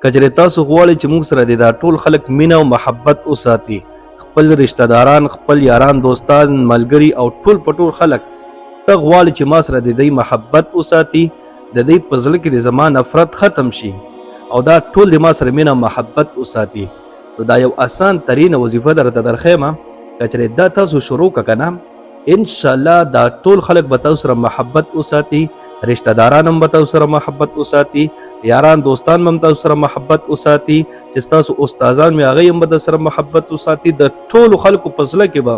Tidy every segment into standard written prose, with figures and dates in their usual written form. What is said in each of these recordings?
که چېرې تاسو غواړئ چې موږ سره دې دا ټول خلک مینه او محبت وساتي، خپل رشته داران، خپل یاران، دوستان، ملګري او ټول په ټول خلک، ته غواړې چې ما سره د دوی محبت وساتي، د دوی په زړه کې دې زما نفرت ختم شي او دا ټول دې ما سره مینه او محبت وساتي، نو دا یو اسان ترینه وظیفه درته درښیم. که چېرې دا تاسو شروع که کنه، ان شاء الله دا ټول خلک به تاسو سره محبت وساتي، رشتہ داران هم به تاسو سره محبت وساتي، یاران دوستان به هم تاسو سره محبت وساتي، چې ستاسو استادان وي هغوی هم به در سره محبت وساتي. د ټولو خلکو په زړه کې به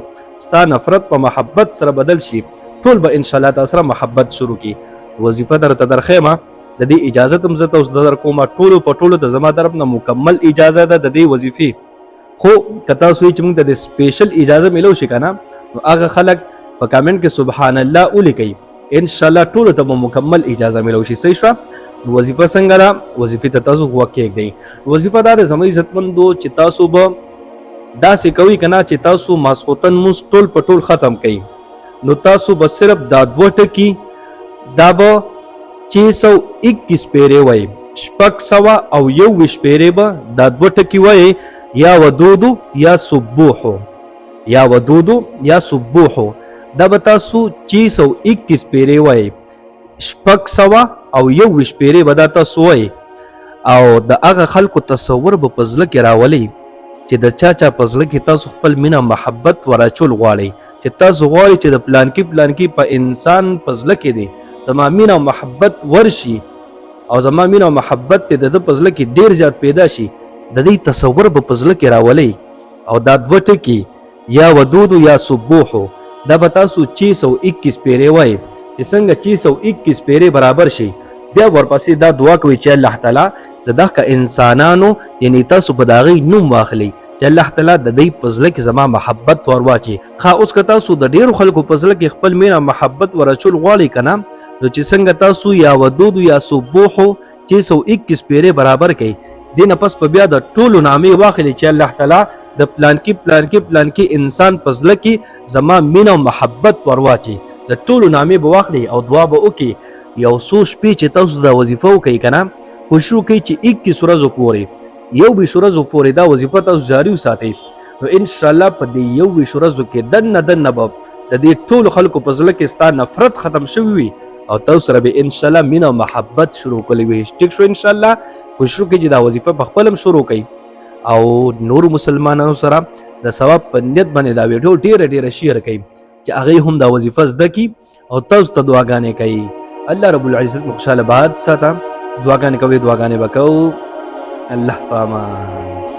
ستا نفرت په محبت سره بدل شي، ټول به ان شاء الله تاسو سره محبت شروع کړي. وظیفه درته درښیم، د دې اجازه هم زه تاسو ته درکوم، ټولو په ټولو ته زما طرف نه مکمل اجازه ده د دې وظیفې. خو که تاسو یې چې موږ ته د سپیشل اجازه ملو شي کنه، نو هغه خلک په کمنټ کې سبحان الله ولیکئ، ان شاء الله ټولو ته به مکمل اجازه ملو شي. صحیح شوه؟ نو وظیفه څنګه ده؟ وظیفې ته تاسو غوږ کېږدئ. وظیفه دا ده زموږ عزتمندو چې تاسو به داسې کوئ که نه چې تاسو ماسخوتن لمونځ ټول په ټول ختم کړئ، نو تاسو به صرف دا دوه ټکي دا به 621 پیرې وایي، 621 پیرې به دا دوه ټکي وایي، یا ودودو یا سبوحو، یا ودودو یا سبوحو. دا به تاسو 621 پیرې وایي، 621 پیرې به دا تاسو وایي، او د هغه خلکو تصور به په زړه کې راولئ چې د چا چا په زړه کې تاسو خپل مینه محبت وراچول غواړئ، چې تاسو غواړئ چې د پلانکي پلانکي په انسان په زړه کې دی زما مینه او محبت ورشي او زما مینه او محبت دې د ده په زړه کې ډیر زیات پیدا شي، د دې تصور به په زړه کې راولئ. او دا دوه ټکي یا ودودو یا سبوحو دا به تاسو 621 پیرې وایئ، چې څنګه 621 پیرې برابر شي بیا ورپسې دا دعا کوئ چې الله تعالی د دغه انسانانو، یعنی تاسو په د هغوی نوم واخلئ چې الله تعالی د دوی په زړه کې زما محبت ور واچي. ښه، اوس که تاسو د ډیرو خلکو په زړه کې خپل مینه محبت ور اچول غواړئ که نه، نو چې څنګه تاسو یا ودودو یا سبوحو 621 پیرې برابر کړئ، دې نه پس په بیا د ټولو نامې واخلئ چې الله تعالی د پلانکي پلانکي پلانکي انسان په زړه کې زما مینه او محبت ور واچي. د ټولو نامې به واخلئ او دعا به وکړئ. یو څو شپې چې تاسو دا وظیفه وکړئ که نه، کوشش وکړئ چې 21 ورځو پورې، 21 ورځو پورې دا وظیفه تاسو جاري وساتئ، نو ان شاء الله په دې 21 ورځو کې دننه دننه به د دې ټولو خلکو په زړه کې ستا نفرت ختم شوی وي او تاسو سره به ان شاء الله مینه او محبت شروع کړی وي. ټیک شو؟ ان شاء الله کوشش وکړئ چې دا وظیفه په خپل هم شروع کړئ او نورو مسلمانانو سره د ثواب په نیت باندې دا ویډیو ډیره ډیره شیر کړئ چې هغوی هم دا وظیفه زده کړي او تاسو ته دعاګانې کوي. الله رب العزت مو خوشحاله باد ساته. دعاګانې کوي، دعاګانې به کوو. الله پامان.